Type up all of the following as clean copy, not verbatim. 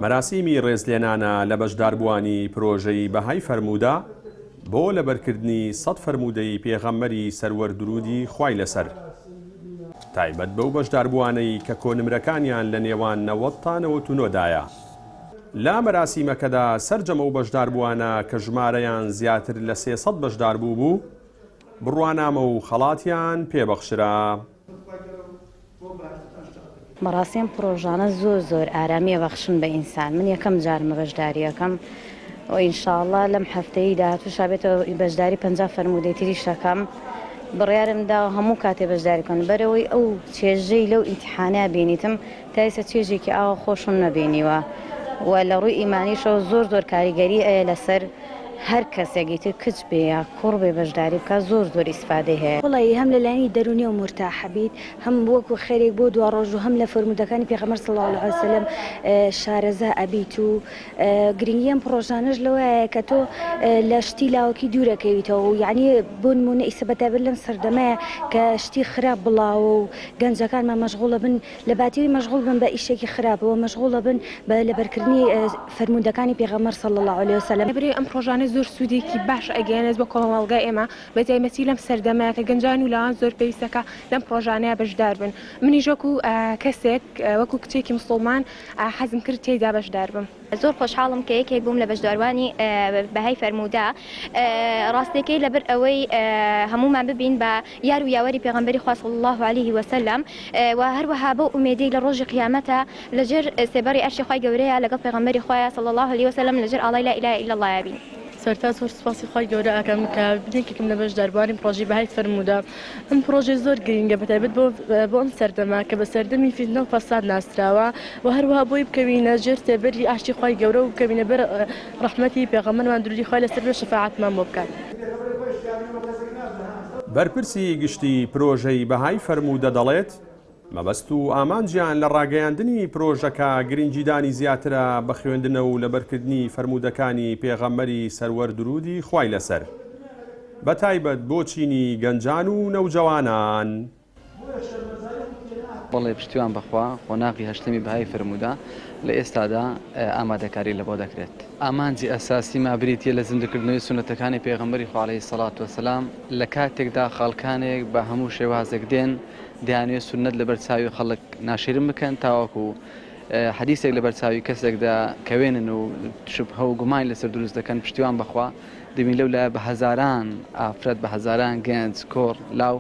مەراسیمی ڕێزلێنانە لە بەشداربووانی پرۆژەی بەهای فەرموودە بۆ لەبەرکردنی سەت فەرموودەی پێغەمبەری سەروەر دروودی خوای لەسەر، تایبەت بەو بەشداربووانەی کە کۆنمرەکانیان لە نێوان 90 تا 99 دایە. لە مەراسیمەکەدا سەرجەم ئەو بەشداربووانە کە ژمارەیان زیاتر لە 300 بەشداربوو بوو، بڕوانامە و خەڵاتیان پێبەخشرا. بەڕاستی ئەم پڕۆژانە زۆر زۆر ئارامی ئەبەخشن بە ئینسان من یەکەم جارمە بەشداری ئەکەم و ان شاء اللە لەم هەفتەی داهاتووشا بێتەوە بەشداری 50 فەرموودەی تریش ئەکەم بڕیارم داوە هەموو کاتێ بەشداری بکەم بەرەوەی ئەو چێژەی لەو ئیمتیحانە بینیتم تا ئێستا چێژێکی ئاوا خۆشم نەبینیوە و لە ڕووی ئیمانیشەوە زۆر زۆر کاریگەری ئەیە لەسەر هەر کەسێک ئیتر کچ بێ یا کوڕ بێ بەشداری بکات زۆر زۆر ئیسفادەی هەیە. وەڵایی هەم لە لایەنی دەروونیەوە مورتاحە بیت هەم وەکو خێرێک بۆ دواڕۆژ و هەم لە فەرموودەکانی پێغەمبەر صلی اللە علیە وسلم شارەزا ئەبیت و گرنگی ئەم پڕۆژانەش لەوەیە کە تۆ لە شتی لاوەکی دوورەکەویتەوە و یعنی بۆ نموونە ئیسە بەتایبەت لەم سەردەمەیە کە شتی خراپ بڵاوە و گەنجەکانمان مەشغوڵە بن لە باتی ئەوەی مەشغوڵ بن بە ئیشێکی خراپەوە مەشغوڵە بن بە لەبەرکردنی فەرموودەکانی پێغەمبەر صلی اللە علیە وسلم. لەبەرئەوەی ئەم پڕۆژانە زۆر سوودێکی باش ئەگەیەنێت بۆ کۆمەڵگای ئێمە بەتایبەتی لەم سەردەمەیا کە گەنجان و لاوان زۆر پێویستە کە لەم پڕۆژانەیا بەشدار بن منیش وەکو کەسێک وەکو کچێکی موسڵمان حەزم کرد تێیدا بەشدار بم. زۆر خۆشحاڵم کە یەکێک بووم لە بەشداروانی بەهای فەرموودە ڕاستەکەی لەبەر ئەوەی هەموومان ببین بە یار و یاوەری پێغەمبەری خوا صلی اللە علیه وسلم و هەروەها بەو ئومێدەی لە ڕۆژی قیامەتە لەژێر سێبەری عەرشی خوای گەورەیە لەگەڵ پێغەمبەری خوایە صلی اللە علیه وسلم لەژێر ئاڵای لا الە الا اللە بین. سەرەتا زۆر سوپاسی خوای گەورە ئەکەم کە یەکێکم لە بەشداربووانی پڕۆژەی بەهای فەرموودە، ئەم پڕۆژەیە زۆر گرینگە بەتایبەت بۆ بۆ ئەم سەردەمە کە بە سەردەمی فیتنە و فەساد ناسراوە و هەروەها بۆی بکەوینە ژێر سێبەری ئاشتی خوای گەورە و بکەوینە بەر ڕەحمەتی پێغەمبەرمان دروودی خوای لەسەر بێ و شەفاعەتمان بۆ بکات. بەرپرسی گشتی پرۆژەی بەهای فەرموودە دەڵێت، مەبەست و ئامانجیان لە ڕاگەیاندنی پرۆژەکە گرنگیدانی زیاترە بە خوێندنە و لەبەرکردنی فەرموودەکانی پێغەمبەری سەروەر دروودی خوای لەسەر بەتایبەت بۆ چینی گەنجان و نەوجەوانان. بەڵێ پشتیوان بەخوا قۆناغی هەشتەمی بەهای فەرموودە لە ئێستادا ئامادەکاری لەبۆ دەکرێت. ئامانجی ئەساسی ما بریتیە لە زیندووکردنەوەی سوننەتەکانی پێغەمبەری خوا علیە الصلوە والسلام لە کاتێکدا خەڵکانێک بە هەموو شێوازێک دێن دەیانەوێت سوننەت لەبەر چاوی خەڵک ناشیرن بکەن تاوەکو حەدیسێک لەبەر چاوی کەسێکدا کەوێنن و شوبهە و گومانی لەسەر دروست دەکەن پشتیوان بەخوا دەبین لەو لایە بە هەزاران ئافرەت بە هەزاران گەنج کوڕ لاو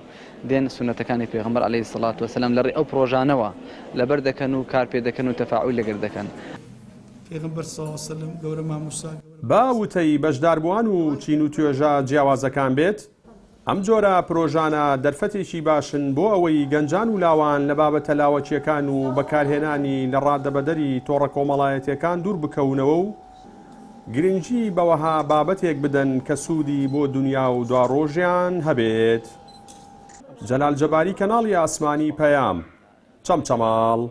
دێن سوننەتەکانی پێغەمبەر علیە الصلوە والسلام لە ڕێی ئەو پڕۆژانەوە لەبەر دەکەن و کار پێ دەکەن و تەفاعول لەگەر دەکەن. پێغەمبەر صلی اللە علیە وسلم گەورە مامۆستا گەورە. بە وتەی بەشداربووان و چین و توێژە جیاوازەکان بێت، ئەم جۆرە پرۆژانە دەرفەتێکی باشن بۆ ئەوەی گەنجان و لاوان لە بابەتە لاوەکییەکان و بەکارهێنانی لە ڕادەبەدەری تۆڕە کۆمەڵایەتییەکان دوور بکەونەوە و گرنگی بە وەها بابەتێک بدەن کە سوودی بۆ دونیا و دواڕۆژیان هەبێت. جەلال جەباری کەناڵی ئاسمانی پەیام، چەمچەماڵ.